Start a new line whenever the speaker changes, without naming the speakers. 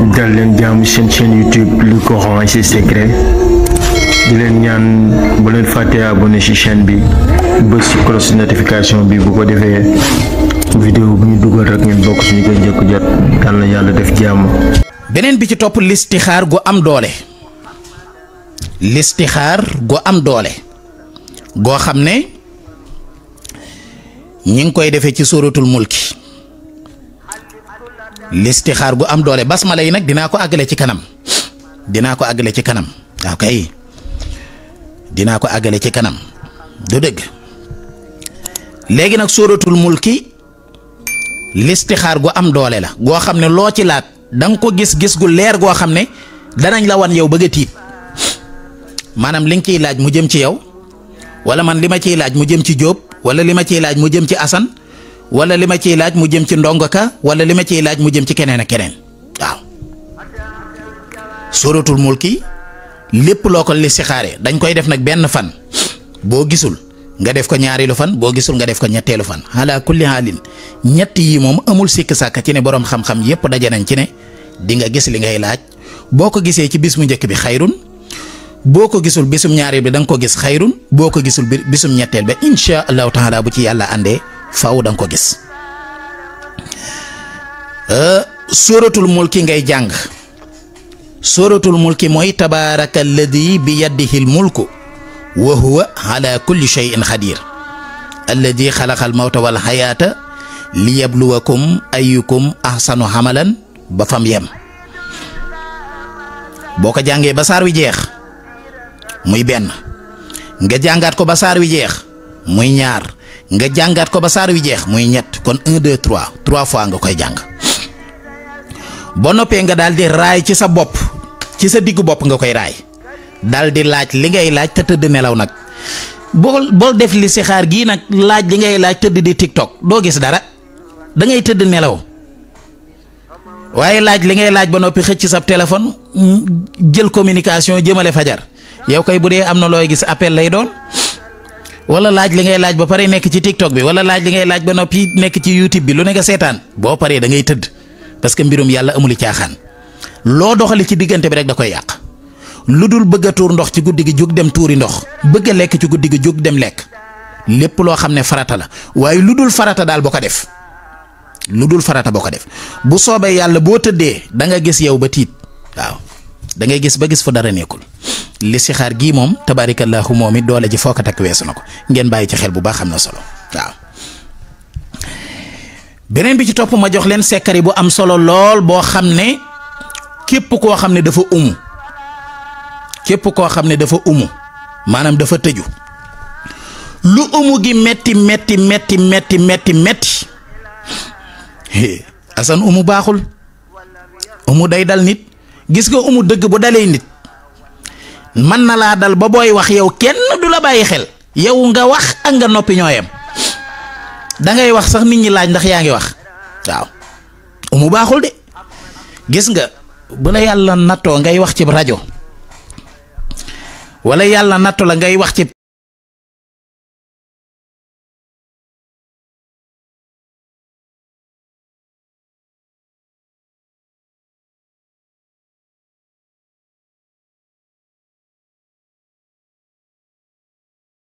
dal leen jaamu seen chaîne YouTube le Coran et ses secrets di leen ñaan bu leen fàtte abonné ci chaîne bi bës ci cloche notification bi bu ko defee vidéo bu ñu dugal rek ngeen bokk suñu koy njëkk jot dal na yàlla def jàmm.
beneen bi ci topp listixaar gu am doole goo xam ne ñi ngi koy defee ci suratul mulki listixaar gu am doole basmala yi nag dinaa ko àggale ci kanam waaw kay dinaa ko àggale ci kanam du dëgg léegi nag suratul mulki listixaar gu am doole la goo xam ne loo ci laat da nga ko gis gu leer goo xam ne danañ la wan yow bëgg a tiit maanaam li nga ciy laaj mu jëm ci yow wala man li ma ciy laaj mu jëm ci Jóob wala li ma ciy laaj mu jëm ci Asan wala li ma ciy laaj mu jëm ci Ndongoka wala li ma ciy laaj mu jëm ci keneen ak keneen waaw suratul mulki lépp loo ko listixaare dañ koy def nag benn fan boo gisul nga def ko ñaareelu fan boo gisul nga def ko ñetteelu fan ala kulli haalin ñett yi moom amul sikk sàkk ci ne boroom xam-xam yépp daje nañ ci ne di nga gis li ngay laaj boo ko gisee ci bis mu njëkk bi xayrun boo ko gisul bisum ñaareel bi da nga ko gis xayrun boo ko gisul bisum ñetteel ba insha allahu taala bu ci yàlla àndee faw da nga ko gis suratul mulki ngay jàng suratul mulki mooy tabaaraka alladi bi yaddihi lmulku wa huwa ala kulli shay'in xadir alladi xalaqa almawta wal xayaata liyabluwakum ayyukum ahsanu xamalan ba fam yem boo ko jàngee ba saar wi jeex muy benn nga jàngaat ko ba saar wi jeex muy ñaar nga jàngaat ko ba saar wi jeex muy ñett kon 1 2 3 3 fois nga koy jàng boo noppee nga daal di raay ci sa bopp ci sa diggu bopp nga koy raay daal di laaj li ngay laaj te tëdd nelaw nag boo def listixaar gii nag laaj li ngay laaj tëdd di TikTok doo gis dara da ngay tëdd nelaw waaye laaj li ngay laaj ba noppi xëcc sa téléphone jël communication jëmale fajar yow kay bu dee am na looy gis appel lay doon wala laaj li ngay laaj ba pare nekk ci TikTok bi wala laaj li ngay laaj ba noppi nekk ci YouTube bi lu ne nga seetaan boo paree da ngay tëdd parce que mbirum yàlla amuli caaxaan loo doxali ci diggante bi rek da koy yàq lu dul bëgg a tuur ndox ci guddi gi jóg dem tuuri ndox bëgg a lekk ci guddi gi jóg dem lekk lépp loo xam ne farata la waaye lu dul farata daal boo ko def bu soobee yàlla boo tëddee da nga gis yow ba tiit waaw da ngay gis ba gis fa dara nekkul listixaar gii moom tabaarikallaahu moom it doole ji foo ko takk weesu na ko ngeen bàyyi ci xel bu baax xam na solo waaw. beneen bi ci topp ma jox leen sekkari bu am solo lool boo xam ne képp koo xam ne dafa umu maanaam dafa tëju lu umu gi metti asan umu baaxul umu day dal nit gis nga umu dëgg bu dalee nit mën na laa dal ba booy wax yow kenn du la bàyyi xel yow nga wax ak nga noppi ñooyam dangay wax sax nit ñi laaj ndax yaa ngi wax waaw umu baaxul de gis nga bu la yàlla nattoo ngay wax ci rajo wala yàlla nattu la ngay wax ci